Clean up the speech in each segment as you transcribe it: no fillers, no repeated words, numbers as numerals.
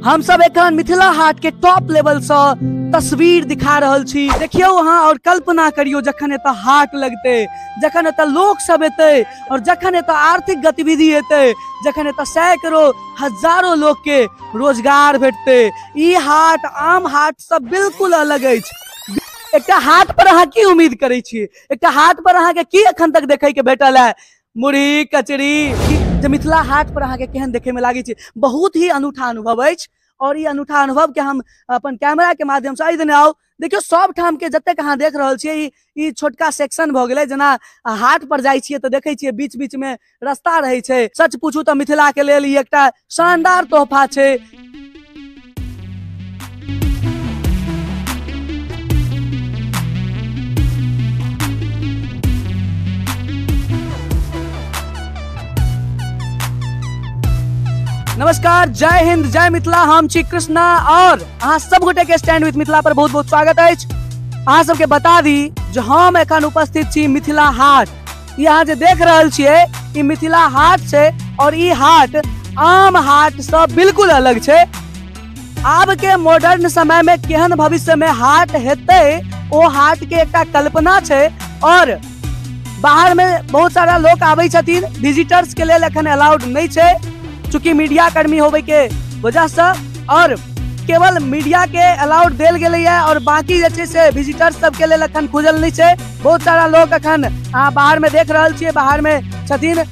हम सब एखन मिथिला हाट के टॉप लेवल से तस्वीर दिखा रहल छी। देखियौ अहाँ और कल्पना करियौ जखन एतऽ हाट लगतै, जखन एतऽ लोक सब एतै और जखन एतऽ आर्थिक गतिविधि हेतै, जखन एतऽ सैकड़ों हजारों लोक के रोजगार भेटतै। ई हाट आम हाट सब बिल्कुल अलग अछि। एकटा हाट पर अहाँ की उम्मीद करै छी? एकटा हाट पर अहाँके की एखन तक देखै के भेटल है? मुरही कचरी। जे मिथिला हाट पर अहाँके केहन देखे में लागै छै, बहुत ही अनूठा अनुभव अछि। और ई अनूठा अनुभव के हम अपन कैमरा के माध्यम से एहि दने आउ। देखियौ सब ठाम के जतेक अहाँ देख रहल छियै, ई छोटका सेक्शन भऽ गेलै। जेना हाट पर जाइ छियै तऽ देखै छियै बीच बीच में रास्ता रहै छै। सच पूछू तऽ मिथिला के लेल ई एकटा शानदार तोहफा छै। नमस्कार, जय हिंद, जय मिथिला। हम छी कृष्णा और अहाँ सब गोटे के स्टैंड विथ मिथिला पर बहुत बहुत स्वागत अछि। अहाँ सबके बता दी जे हम एखन उपस्थित छी मिथिला हाट। ई अहाँ जे देख रहल छियै ई मिथिला हाट छै और ई हाट आम हाट से बिल्कुल अलग छै। आब के मॉडर्न समय में केहन भविष्य में हाट हेतै ओ हाट के एकटा कल्पना छै। और बाहर में बहुत सारा लोग आबै छथिन, विजिटर्स के लेल एखन अलाउड नहीं छै चूँकि मीडिया कर्मी होवे के वजह से, और केवल मीडिया के अलाउड देल गेलैए और बाकी जे छै से विजिटर्स सबके लेल एखन खुजल नहीं छै। बहुत सारा लोग एखन अहाँ बाहर में देख रहल छियै, बाहर में छथिन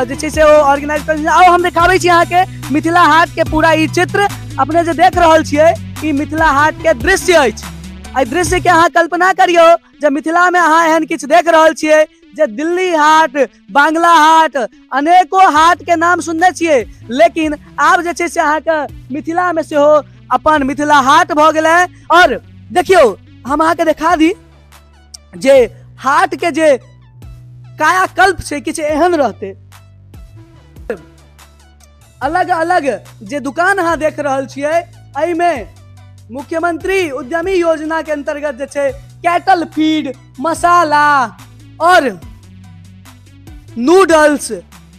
जे छै से ओ ऑर्गेनाइज कर। आउ हम देखाबै छी अहाँके मिथिला हाट के पूरा ई चित्र। अपने जे देख रहल छियै ई मिथिला हाट के दृश्य अछि। एहि दृश्य के अहाँ कल्पना करियौ जे मिथिला में अहाँ एहन किछु देख रहल छियै जे दिल्ली हाट, बांग्ला हाट, अनेको हाट के नाम सुनने छियै, लेकिन आब जे छै से अहाँके मिथिला में सेहो अपन मिथिला हाट भऽ गेलै। और देखियौ हम अहाँके देखा दी जे हाट के जे कायाकल्प छै किछु एहन रहतै। अलग अलग जे दुकान अहाँ देख रहल छियै एहिमे मुख्यमंत्री उद्यमी योजना के अंतर्गत जे छै कैटल फीड, मसाला और नूडल्स,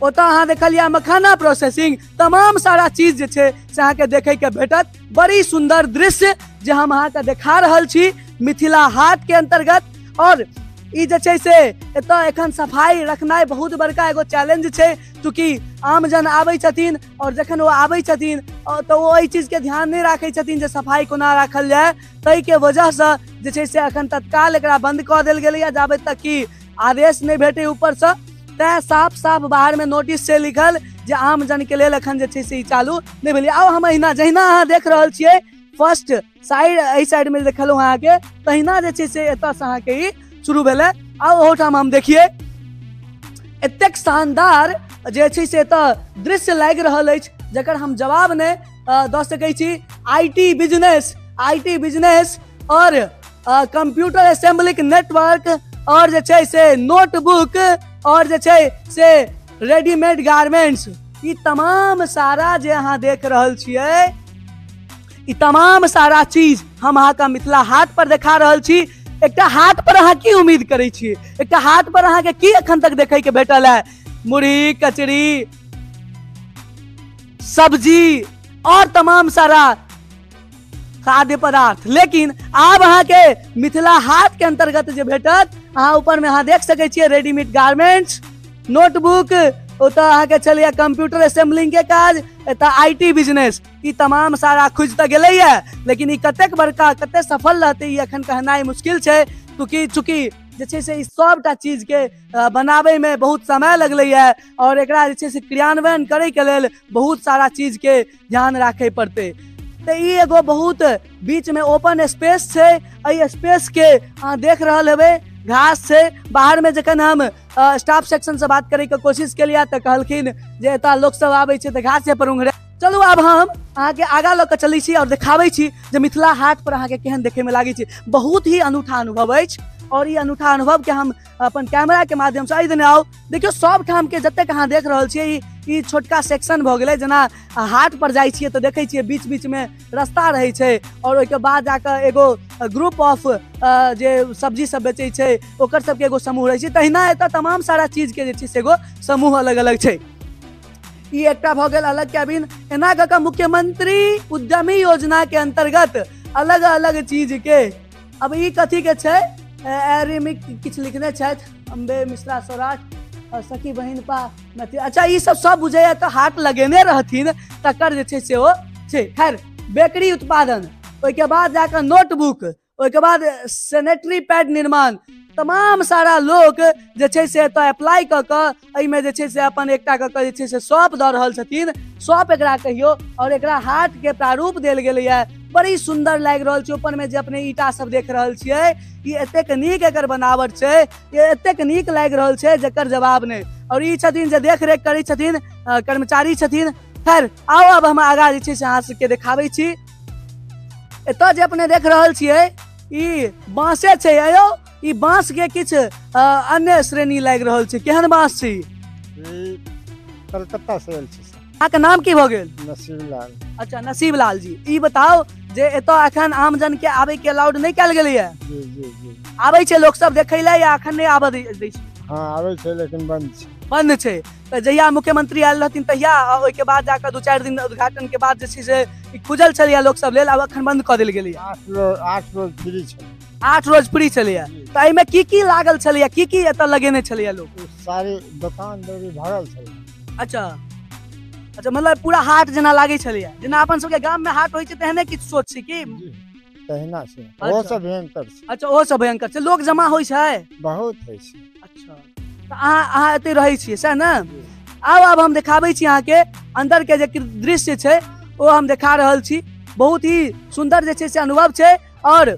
ओतऽ अहाँ देखलियै मखाना प्रोसेसिंग, तमाम सारा चीज जे छै से अहाँके देखै के भेटत। बड़ी सुंदर दृश्य जे हम अहाँके देखा रहल छी मिथिला हाट के अंतर्गत। और ई जे छै से एतऽ एखन सफाई रखनाइ बहुत बड़का एगो चैलेंज छै, चूँकि आम जन आबै छथिन और जखन ओ आबै छथिन तऽ ओ एहि चीजके ध्यान नहि राखै छथिन जे सफाई कोना राखल जाय। ताहिके वजहसँ जे छै से एखन तत्काल एकरा बंद कऽ देल गेलैए जाबे तक कि आदेश नहि भेटै ऊपरसँ। तैं साफ साफ बाहरमे नोटिस छै लिखल जे आम जनके लेल एखन जे छै से ई चालू नहि भेलै। आउ हम एहिना जहिना अहाँ देख रहल छियै फर्स्ट साइड, एहि साइडमे देखलहुँ अहाँके, तहिना जे छै से एतऽसँ अहाँके ई शुरू भेलै। आउ ओहोठाम हम देखियै एतेक शानदार जे छै से एतऽ दृश्य लागि रहल अछि जकर हम जवाब नहि दऽ सकै छी। IT business, IT business और कंप्यूटर असेंबलीके नेटवर्क और जे छै से नोटबुक और जे छै से रेडीमेड गारमेंट्स, ई तमाम सारा जे अहाँ देख रहल छियै ई तमाम सारा चीज हम अहाँके मिथिला हाट पर देखा रहल छी। एकटा हाट पर अहाँ की उम्मीद करै छियै? एकटा हाट पर अहाँके की एखन तक देखै के भेटल है? मुरही, कचरी, सब्जी और तमाम सारा खाद्य पदार्थ। लेकिन आब अहाँके मिथिला हाट के अंतर्गत जे भेटत, अहाँ ऊपर में अहाँ देख सकै छियै रेडीमेड गारमेंट्स, नोटबुक, ओतऽ अहाँके छलैया कंप्यूटर असेंबलिंग के काज, एतऽ IT business, ई तमाम सारा खुजि तऽ गेलैया, लेकिन ई कतेक बड़का कतेक सफल रहतै ई एखन कहनाइ मुश्किल छै। चूँकि जे छै से ई सबटा चीज के बनाबै में बहुत समय लगलैया और एकरा जे छै से क्रियान्वयन करै के लेल बहुत सारा चीज के ध्यान राखै पड़तै। तऽ ई एगो बहुत बीच में ओपन स्पेस छै, एहि स्पेस के अहाँ देख रहल हेबै, घास छै। बाहर में जखन हम स्टाफ सेक्शन से बात करे के कोशिश केलियै तऽ कहलखिन जे एतऽ लोक सब आबै छै तऽ घासे पर उंघरे। चलू आब हम अहाँके आगाँ लऽ कऽ चलै छी और देखाबै छी जे मिथिला हाट पर अहाँके केहन देखै में लागै छै। बहुत ही अनूठा अनुभव अछि और ई अनूठा अनुभव के हम अपन कैमरा के माध्यम से एहि दने आउ। देखियौ सब ठाम के जतेक अहाँ देख रहल छियै ई छोटका सेक्शन भऽ गेलै। जेना हाट पर जाइ छियै तऽ देखै छियै बीच बीच में रास्ता रहै छै और ओहिके बाद जाकऽ एगो ग्रुप ऑफ जे सब्जी सब बेचै छै ओकर सबके एगो समूह रहै छै। तहिना एतऽ तमाम सारा चीज के जे छै से एगो समूह अलग अलग छै। ई एकटा भऽ गेल अलग कैबिन। एना कऽ कऽ मुख्यमंत्री उद्यमी योजना के अंतर्गत अलग अलग चीज के, अब ई कथी के छै, एरिमिक किछु लिखने छथि अम्बे मिश्रा सौराठ और सखी बहिनपा मैथिली। अच्छा ई सब सब बुझैया तऽ हाट लगेने रहथिन तकर जे छै से ओ छै। खैर बेकरी उत्पादन, ओहिके बाद जाकऽ नोटबुक, ओहिके बाद सैनिटरी पैड निर्माण, तमाम सारा लोक जे छै से एतऽ अप्लाई कऽ कऽ एहिमे जे छै से अपन एकटा कऽ कऽ जे छै से शॉप दऽ रहल छथिन। शॉप एकरा कहियौ, और एकरा हाट के प्रारूप देल गेलैए। बड़ी सुंदर लागि रहल छै। ऊपर में जे अपने ईटा सब देख रहल छियै, ई एतेक नीक एकर बनावट छै, ई एतेक नीक लागि रहल छै जकर जवाब नहि। और ई छथिन जे देख रेख करै छथिन, कर्मचारी छथिन। खैर आउ अब हम आगाँ जे छै से अहाँ सबके देखाबै छी। एतऽ जे अपने देख रहल छियै ई बाँसे छै। आयो ई बाँस के किछु अन्य श्रेणी लागि रहल छै। केहन बाँस छै? ई कलकत्ता से आयल छै। अहाँके नाम की भऽ गेल? नसीब लाल। अच्छा नसीब लाल जी, ई बताउ जे एतऽ एखन आमजन के आबै के अलाउड नहि कयल गेलैया? जी जी जी। आबै छै लोक सब देखै लए या एखन नहि आबऽ दै छै? हाँ आबै छै लेकिन बंद छै। बंद छै। तऽ जहिया मुख्यमंत्री आयल रहथिन तहिया, ओहिके बाद जाकऽ 2-4 दिन उद्घाटन के बाद जे छै से खुजल छलैया लोक सब लेल, आब एखन बंद कऽ देल गेलैया। 8 रोज फ्री छलै। 8 रोज फ्री छलैया। तऽ एहिमे की की लागल छलैया, की की एतऽ लगेने छलैया लोक? सारी दोकान दौरी भरल छलै। अच्छा अच्छा, मतलब पूरा हाट जेना लागै छलैया, जेना अपन सबके गाम में हाट होइ छै तेहने किछु सोच छै की? तहिना छै, ओहो सब भयंकर छै। अच्छा ओहो सब भयंकर छै, लोक जमा होइ छै? बहुत होइ छै। अच्छा तऽ अहाँ एतै रहै छियै सएह ने? आब आब हम देखाबै छी अहाँके अंदर के जे दृश्य छै ओ हम देखा रहल छी। बहुत ही सुन्दर जे छै से अनुभव छै। और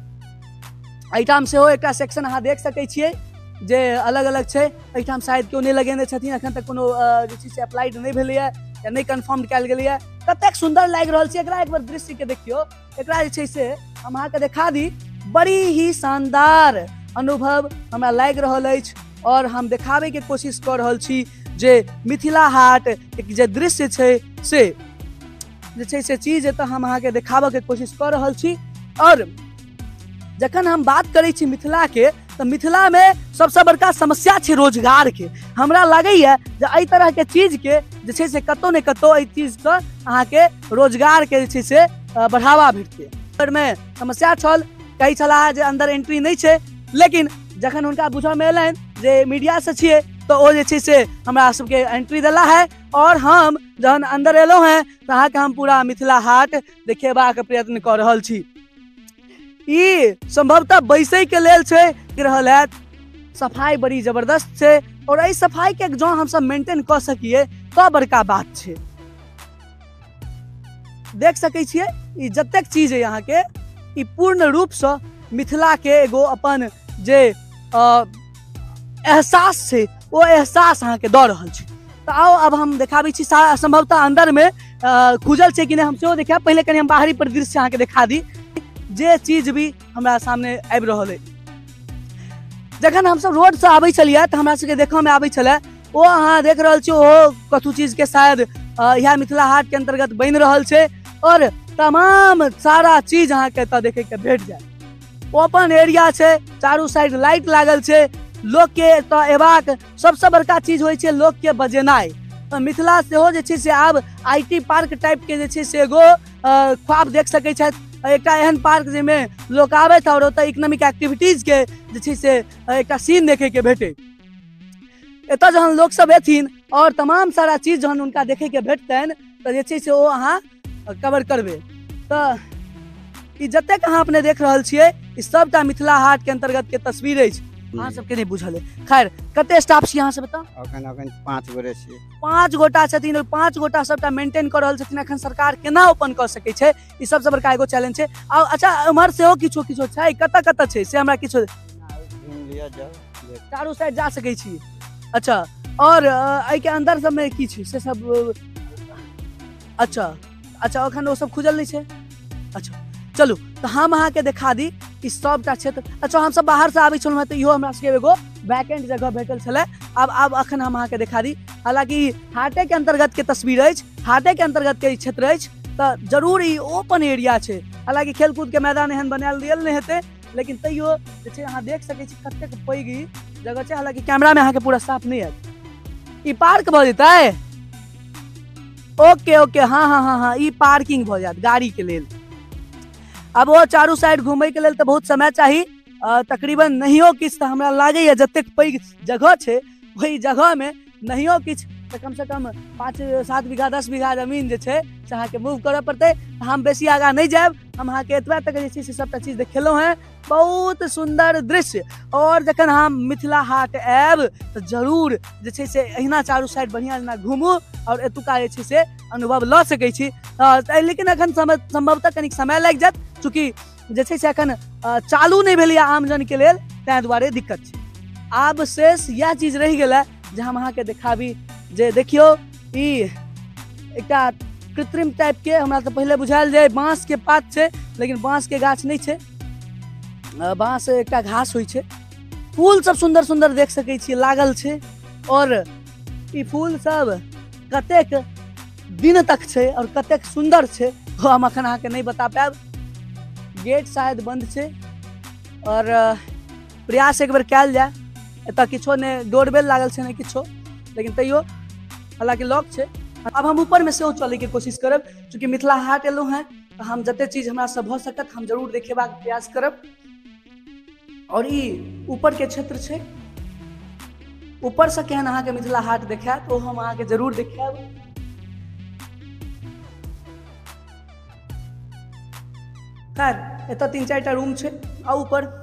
एहिठाम सेहो एकटा सेक्शन अहाँ देख सकै छियै जे अलग अलग छै। एहिठाम शायद केओ नहि लगेने छथिन, एखन तक कोनो जे छै से अप्लाइड नहि भेलैया या नहि कन्फर्म कयल गेलैया। कतेक सुन्दर लागि रहल छै, एकरा एक बेर दृश्य के देखियौ। एकरा जे छै से हम अहाँके देखा दी, बड़ी ही शानदार अनुभव हमरा लागि रहल अछि। और हम देखाबैके कोशिश कऽ रहल छी जे मिथिला हाट एक जे दृश्य छै से जे छै से चीज एतऽ हम अहाँके देखाबऽके कोशिश कऽ रहल छी। और जखन हम बात करै छी मिथिलाके, तऽ मिथिलामे सबसँ बड़का समस्या छै रोजगारके। हमरा लागैए जे एहि तरहके चीजके जे छै से कतहु ने कतहु एहि चीजसँ अहाँके रोजगारके जे छै से बढ़ावा भेटतै। मे समस्या छल, कहै छलाह जे अन्दर एंट्री नहि छै, लेकिन जखन हुनका बुझऽमे एलनि जे मीडियासँ छियै तऽ ओ जे छै से हमरा सबके एंट्री देला है। और हम जहन अन्दर एलहुँ हेँ तऽ अहाँके हम पूरा मिथिला हाट देखेबाक प्रयत्न कऽ रहल छी। ई संभवतः बैसै के लेल छै कि रहल हैत। सफाई बड़ी जबरदस्त छै और एहि सफाई के जँ हमसब मेंटेन कऽ सकिए तऽ बड़का बात छै। देख सकै छियै ई जतेक चीज अइ अहाँके ई पूर्ण रूपसँ मिथिला के एगो अपन जे एहसास छै ओ एहसास अहाँके दऽ रहल छै। तऽ आउ अब हम देखाबै छी। संभवतः अन्दरमे खुजल छै कि नहि हम सेहो देखायब। पहिले कनि हम बाहरी परिदृश्य अहाँके देखा दी जे चीज भी हमरा सामने आबि रहल अइ। जखन हमसब रोडसँ आबै छलियै तऽ हमरा सबके देखऽमे आबै छलै, ओ अहाँ देख रहल छी ओहो कथू चीजके शायद इएह मिथिला हाटके अन्तर्गत बनि रहल छै। और तमाम सारा चीज अहाँके एतऽ देखैके भेट जायत। ओपन एरिया छै, चारू साइड लाइट लागल छै। लोकके एतऽ एबाक सबसँ बड़का चीज होइ छै लोकके बजेनाइ। तऽ मिथिला सेहो जे छै से आब I T park टाइपके जे छै से एगो ख्वाब देख सकै छथि। एकटा एहन पार्क जाहिमे लोक आबथि आओर ओतऽ इकोनॉमिक एक्टिविटीजके जे छै से एकटा सीन देखैके भेटै। एतऽ जहन लोकसब एथिन और तमाम सारा चीज जहन हुनका देखैके भेटतनि तऽ जे छै से ओ अहाँ कवर करबै। तऽ ई जतेक अहाँ अपने देख रहल छियै ई सबटा मिथिला हाट के अंतर्गत के तस्वीर अछि। अहाँ सबके नहि बुझल अइ। खैर कते स्टाफ छी अहाँ सब एतऽ? अखन 5 गोटे छियै। 5 गोटा छथिन, ओहि 5 गोटा सबटा मेंटेन कऽ रहल छथिन। अखन सरकार केना ओपन कऽ सकै छै, ई सबसँ बड़का एगो चैलेंज छै। आ अच्छा एम्हर सेहो किछो किछो छै, कतऽ कतऽ छै से हमरा किछो चारू साइड जा सकै छी। अच्छा और एहिके अंदर सबमे की छै से सब? अच्छा अच्छा अखन ओ सब खुजल नहि छै। अच्छा चलू तऽ हम अहाँके देखा दी ई सबटा क्षेत्र। अच्छा हमसब बाहरसँ आबै छलहुँ हेँ तऽ इहो हमरा सबके एगो वैकेंट जगह भेटल छलै। आब अखन हम अहाँके देखा दी। हालाँकि हाटेके अन्तर्गतके तस्वीर अछि, हाटेके अन्तर्गतके ई क्षेत्र अछि, तऽ जरूर ई ओपन एरिया छै। हालाँकि खेलकूदके मैदान एहन बनायल गेल नहि हेतै, लेकिन तैयो जे छै अहाँ देख सकै छी कतेक पैघ ई जगह छै। हालाँकि कैमरामे अहाँके पूरा साफ नहि आयत। ई पार्क भऽ जेतै। ओके ओके, हाँ हाँ हाँ हाँ, ई पार्किंग भऽ जायत गाड़ी के लेल। आब ओ चारू साइड घूमे के लेल तऽ बहुत समय चाही, तकरीबन नहियो किछु तऽ हमरा लागैए जतेक पैघ जगह छै ओहि जगहमे नहियो किछु तऽ कमसँ कम 5-7 बीघा 10 बीघा जमीन जे छै से अहाँके मूव करऽ पड़तै। हम बेसी आगाँ नहि जायब, हम अहाँके एतबा तक जे छै से सबटा चीज देखेलहुँ हेँ। बहुत सुन्दर दृश्य। और जखन हम मिथिला हाट आयब तऽ जरूर जे छै से अहिना चारू साइड बढ़िआँ जेना घूमू और एतुका जे छै से अनुभव लऽ सकै छी। लेकिन एखन संभवतः कनिक समय लागि जायत, चूँकि जे छै से एखन चालू नहि भेलैए आमजनके लेल, ताहि दुआरे दिक्कत छै। आब शेष इएह चीज रहि गेलै जे हम अहाँके देखाबी जे देखियौ ई एकटा कृत्रिम टाइपके, हमरा तऽ पहिले बुझायल जे बाँसके पात छै, लेकिन बाँसके गाछ नहि छै, बाँस एकटा घास होइ छै। फूल सब सुन्दर सुन्दर देख सकै छियै लागल छै, और ई फूल सब कतेक दिन तक छै और कतेक सुन्दर छै ओ हम अखन अहाँके नहि बता पायब। गेट शायद बंद छै और प्रयास एक बेर कयल जाय। एतऽ किछो नहि, डोरबेल लागल छै नहि किछो, लेकिन तैयो हालांकि लॉक छै। अब हम ऊपर में सेहो चलैके कोशिश करब, चूँकि मिथिला हाट एलहुँ हेँ तऽ हम जते चीज हमरा से भऽ सकत हम जरूर देखेबाक प्रयास करब। और ई ऊपर के क्षेत्र छै, ऊपर से केहन अहाँके मिथिला हाट देखायत ओ हम अहाँके जरूर देखायब। खैर एतऽ 3-4 टा रूम छै। आ ऊपर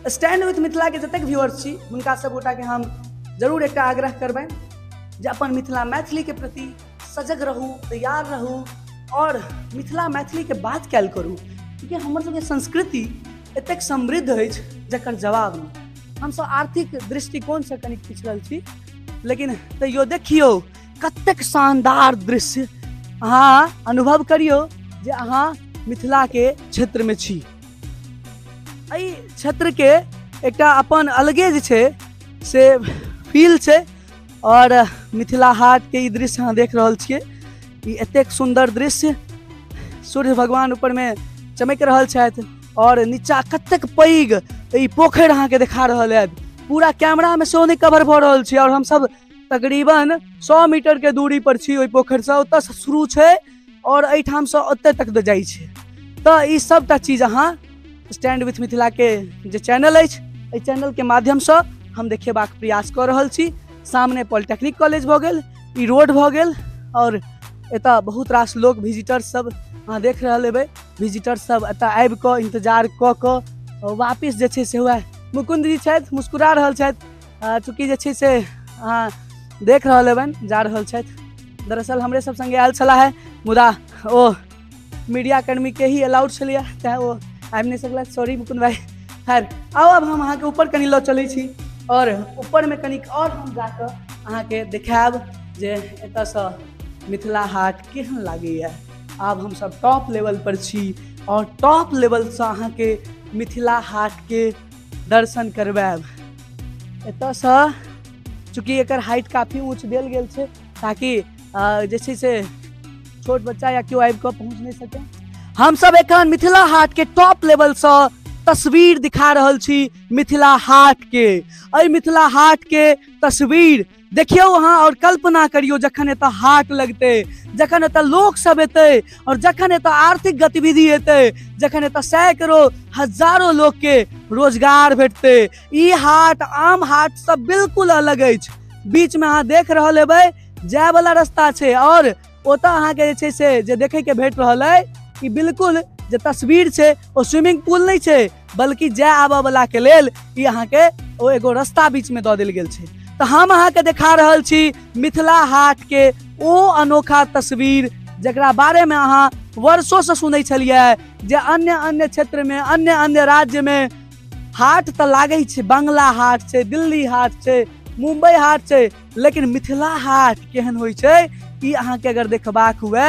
स्टैंड विथ मिथिला के जतेक व्यूअर्स छी हुनका सब गोटा के हम जरूर एकटा आग्रह करबनि जे अपन मिथिला मैथिली के प्रति सजग रहू, तैयार रहू और मिथिला मैथिली के बात कयल करू, क्योंकि हमर सबके संस्कृति एतेक समृद्ध अछि जकर जवाब नहि। हमसब आर्थिक दृष्टिकोणसँ कनिक पिछड़ल छी, लेकिन तैयो देखियौ कतेक शानदार दृश्य। अहाँ अनुभव करियौ जे अहाँ मिथिला के क्षेत्र में छी। एहि क्षेत्र के एकटा अपन अलगे जे छै से फील छै। और मिथिला हाट के ई दृश्य अहाँ देख रहल छियै, ई एतेक सुन्दर दृश्य, सूर्य भगवान ऊपर में चमकि रहल छथि और नीचा कतेक पैघ ई पोखरि अहाँके देखा रहल है। पूरा कैमरा में सेहो नहि कवर भऽ रहल छै और हमसब तकरीबन 100 मीटर के दूरी पर छी ओहि पोखरिसँ, ओतऽसँ शुरू छै और एहिठामसँ ओतऽ तक जाइ छै। तऽ ई सबटा चीज अहाँ स्टैंड विथ मिथिला के जे चैनल अछि एहि चैनल के माध्यमसँ हम देखेबाक प्रयास कऽ रहल छी। सामने पॉलिटेक्निक कॉलेज भऽ गेल, ई रोड भऽ गेल और एतऽ बहुत रास लोक विजिटर सब अहाँ देख रहल हेबै, विजिटर सब एतऽ आबि कऽ इंतजार कऽ कऽ वापिस जे छै से वएह मुकुंद जी छथि, मुस्कुरा रहल छथि, चूँकि जे छै से अहाँ देख रहल हेबनि जा रहल छथि। दरअसल हमरे सब संगे आयल छलाह है, मुदा ओ मीडिया कर्मी के ही अलाउड छलैए तैं ओ आबि नहि सकलथि, सॉरी मुकुंद भाई। खैर आउ अब हम अहाँके ऊपर कनि लऽ चलै छी और ऊपरमे कनिक और हम जाकऽ अहाँके देखायब जे एतऽसँ मिथिला हाट केहन लागैए। आब हमसब टॉप लेवल पर छी और टॉप लेवलसँ अहाँके मिथिला हाटके दर्शन करवायब। एतऽसँ चूँकि एकर हाइट काफी ऊँच देल गेल छै ताकि जे छै से छोट बच्चा या केओ आबि कऽ पहुँच नहि सकै। हमसब एखन मिथिला हाट के टॉप लेवलसँ तस्वीर दिखा रहल छी मिथिला हाट के। एहि मिथिला हाट के तस्वीर देखियौ अहाँ और कल्पना करियौ जखन एतऽ हाट लगतै, जखन एतऽ लोक सब एतै और जखन एतऽ आर्थिक गतिविधि हेतै, जखन एतऽ सैकड़ों हजारों लोक के रोजगार भेटतै। ई हाट आम हाट सब बिल्कुल अलग अछि। बीच में अहाँ देख रहल हेबै जाय वाला रास्ता छै और ओतऽ अहाँके जे छै से जे देखै के भेट रहल अइ ई बिल्कुल जे तस्वीर छै ओ स्विमिंग पूल नहि छै, बल्कि जाय आबऽ वाला के लेल ई अहाँके ओ एगो रास्ता बीच में दऽ देल गेल छै। तऽ हम अहाँके देखा रहल छी मिथिला हाट के ओ अनोखा तस्वीर जकरा बारे में अहाँ वर्षों से सुनै छलियै जे अन्य अन्य क्षेत्र में अन्य अन्य राज्य में हाट तऽ लागै छै, बंगला हाट छै, दिल्ली हाट छै, मुंबई हाट छै, लेकिन मिथिला हाट केहन होइ छै ई अहाँके अगर देखबाक हुए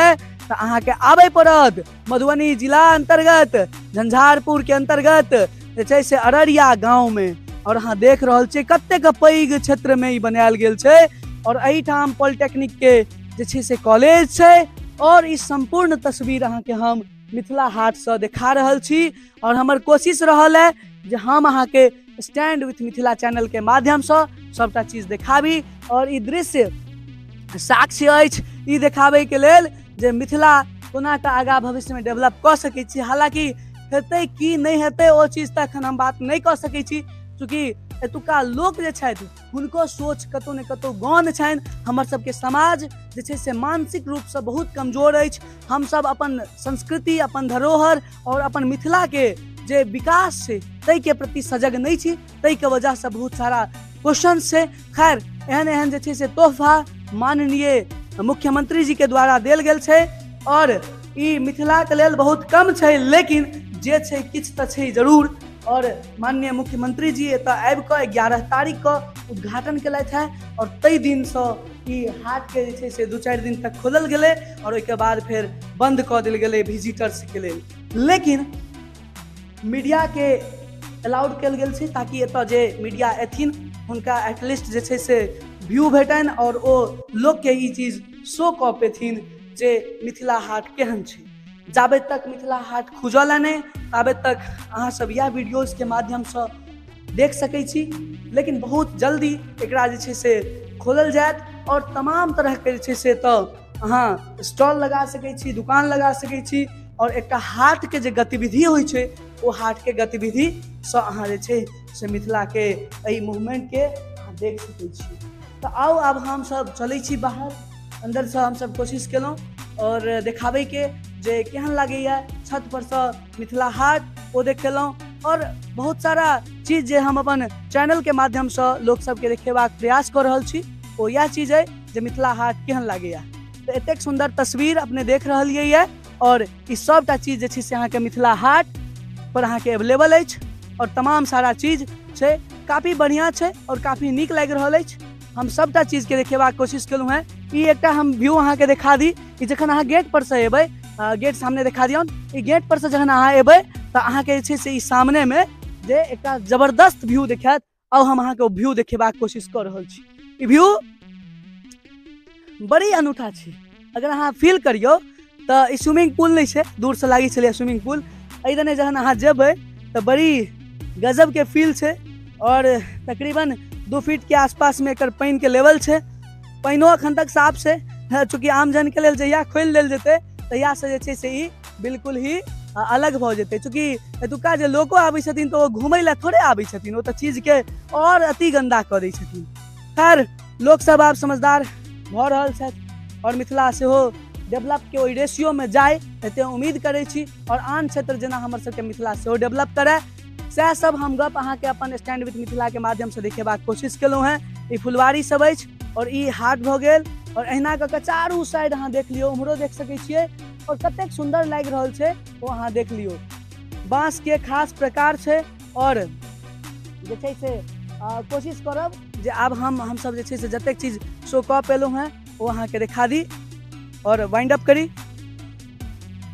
तऽ अहाँके आबय पड़त मधुबनी जिला अंतर्गत झंझारपुर के अंतर्गत जे छै से अररिया गाँव में। और अहाँ देख रहल छियै कतेक पैघ क्षेत्र में ई बनायल गेल छै और एहिठाम पॉलिटेक्निक के जे छै से कॉलेज छै और ई संपूर्ण तस्वीर अहाँके हम मिथिला हाट से देखा रहल छी। और हमर कोशिश रहल है जे हम अहाँके स्टैंड विथ मिथिला चैनल के माध्यम से सबटा चीज देखाबी और ई दृश्य साक्ष्य अछि, ई देखाबैके लेल जे मिथिला कोना कऽ आगाँ भविष्यमे डेवलप कऽ सकै छी। हालाँकि हेतै कि नहि हेतै ओ चीज तऽ एखन हम बात नहि कऽ सकै छी, चूँकि एतुका लोक जे छथि हुनको सोच कतौ ने कतौ गौण छनि। हमर सबके समाज जे छै से मानसिक रूपसँ बहुत कमजोर अछि। हमसब अपन संस्कृति, अपन धरोहर और अपन मिथिलाके जे विकास छै ताहिके प्रति सजग नहि छी, ताहिके वजहसँ बहुत सारा क्वेश्चन छै। खैर एहन एहन जे छै से तोहफा माननीय मुख्यमंत्री जी के द्वारा देल गेल छै और ई मिथिलाके लेल बहुत कम छै, लेकिन जे छै किछु तऽ छै जरूर। और माननीय मुख्यमंत्री जी एतऽ आबि कऽ 11 तारीख के उद्घाटन केलथि हेँ और ताहि दिनसँ ई हाटके जे छै से 2-4 दिन तक खोलल गेलै और ओहिके बाद फेर बंद कऽ देल गेलै विजिटर्सके लेल। लेकिन मीडियाके अलाउड कयल गेल छै ताकि एतऽ जे मीडिया एथिन हुनका एटलीस्ट जे छै से व्यू भेटनि और ओ लोकके ई चीज शो कऽ पेथिन जे मिथिला हाट केहन छै। जाबे तक मिथिला हाट खुजल नहि ताबे तक अहाँ सब इएह वीडियोजके माध्यमसँ देख सकै छी, लेकिन बहुत जल्दी एकरा जे छै से खोलल जायत और तमाम तरहके जे छै से तऽ अहाँ स्टॉल लगा सकै छी, दुकान लगा सकै छी और एकटा हाटके जे गतिविधि होइ छै ओ हाटके गतिविधिसँ अहाँ जे छै से मिथिलाके एहि मूवमेंटके अहाँ देख सकै छी। तऽ आउ आब हमसब चलै छी बाहर, अन्दरसँ हमसब कोशिश केलहुँ और देखाबैके जे केहन लागैया छत परसँ मिथिला हाट, ओ देखेलहुँ और बहुत सारा चीज जे हम अपन चैनलके माध्यमसँ लोक सबके देखेबाक प्रयास कऽ रहल छी ओ इएह चीज अइ जे मिथिला हाट केहन लागैया। तऽ एतेक सुन्दर तस्वीर अपने देख रहलियै ये और ई सबटा चीज जे छै से अहाँके मिथिला हाट पर अहाँके अवेलेबल अछि और तमाम सारा चीज छै, काफी बढ़िआँ छै और काफी नीक लागि रहल अछि। हम सबटा चीजके देखेबाक कोशिश केलहुँ हेँ। ई एकटा हम व्यू अहाँके देखा दी कि जखन अहाँ गेट पर से एबै, गेट सामने देखा दियौन, ई गेट पर से जखन अहाँ एबै तऽ अहाँके जे छै से ई सामनेमे जे एकटा जबरदस्त व्यू देखायत। आउ हम अहाँके ओ व्यू देखेबाक कोशिश कऽ रहल छी। ई व्यू बड़ी अनूठा छै, अगर अहाँ फील करियौ तऽ ई स्विमिंग पूल नहि छै, दूरसँ लागै छलै स्विमिंग पूल, एहि दने जहन अहाँ जेबै तऽ बड़ी गजबके फील छै और तकरीबन 2 फीट के आसपासमे एकर पानिके लेवल छै। पानिओ अखन तक साफ छै, चूँकि आम जनके लेल जहिया खोलि देल जेतै तहियासँ जे छै से ई बिल्कुल ही अलग भऽ जेतै। चूँकि एतुका जे लोको आबै छथिन तऽ ओ घुमै लए थोड़े आबै छथिन, ओ तऽ चीजके आओर अति गन्दा कऽ दै छथिन। खैर लोकसब आब समझदार भऽ रहल छथि और मिथिला सेहो डेवलप के ओहि रेशियोमे जाय एते उम्मीद करै छी और आन क्षेत्र जेना हमर सबके मिथिला सेहो डेवलप करय, सएह सब हम गप अहाँके अपन स्टैंड विथ मिथिला के माध्यमसँ देखेबाक कोशिश केलहुँ हेँ। ई फुलवारी सब अछि और ई हाट भऽ गेल और अहिना कऽ कऽ चारू साइड अहाँ देख लियौ, उम्हरो देख सकै छियै और कतेक सुन्दर लागि रहल छै ओ अहाँ देख लियौ। बाँसके खास प्रकार छै और जे छै से कोशिश करब जे आब हमसब जे छै से जतेक चीज शो कऽ पेलहुँ हेँ ओ अहाँके देखा दी और वाइंड अप करी।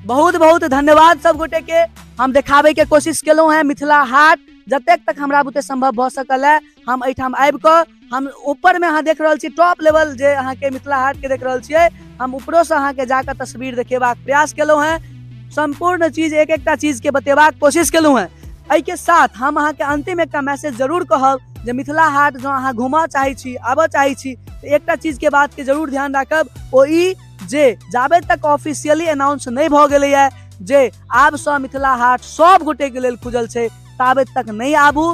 बहुत बहुत धन्यवाद सब गोटे के, हम देखाबे के कोशिश केलहुँ हेँ मिथिला हाट जतेक तक हमरा बुते संभव भऽ सकल है। हम एहिठाम आबि कऽ हम ऊपर में अहाँ देख रहल छी टॉप लेवल जे अहाँके मिथिला हाट के देख रहल छियै, हम ऊपरोसँ अहाँके जाकऽ तस्वीर देखेबाक प्रयास केलहुँ हेँ, सम्पूर्ण चीज एक एकटा चीज के बतेबाक कोशिश केलहुँ हेँ। एहिके साथ हम अहाँके अंतिम एकटा मैसेज जरूर कहब जे मिथिला हाट जँ अहाँ घूमऽ चाहै छी, आबऽ चाहै छी तऽ एकटा चीजके बातके जरूर ध्यान राखब, ओ ई जे जाबे तक ऑफिशियली अनाउंस नहि भऽ गेलैए जे आबसँ मिथिला हाट सब गोटेके लेल खुजल छै ताबे तक नहि आबू।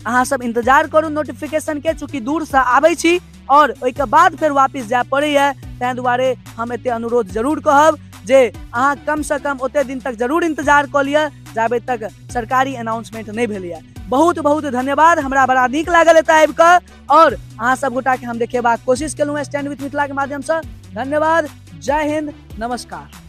अहाँ सब इंतजार करू नोटिफिकेशन के, चूँकि दूरसँ आबै छी और ओहिके बाद फेर वापिस जाय पड़ैए, ताहि दुआरे हम एते अनुरोध जरूर कहब जे अहाँ कमसँ कम ओते दिन तक जरूर इंतजार कऽ लिअ जाबे तक सरकारी अनाउंसमेंट नहि भेलैए। बहुत बहुत धन्यवाद, हमरा बड़ा नीक लागल एतऽ आबि कऽ और अहाँ सब गोटाके हम देखेबाक कोशिश केलहुँ स्टैंड विथ मिथिला के माध्यमसँ। धन्यवाद, जय हिंद, नमस्कार।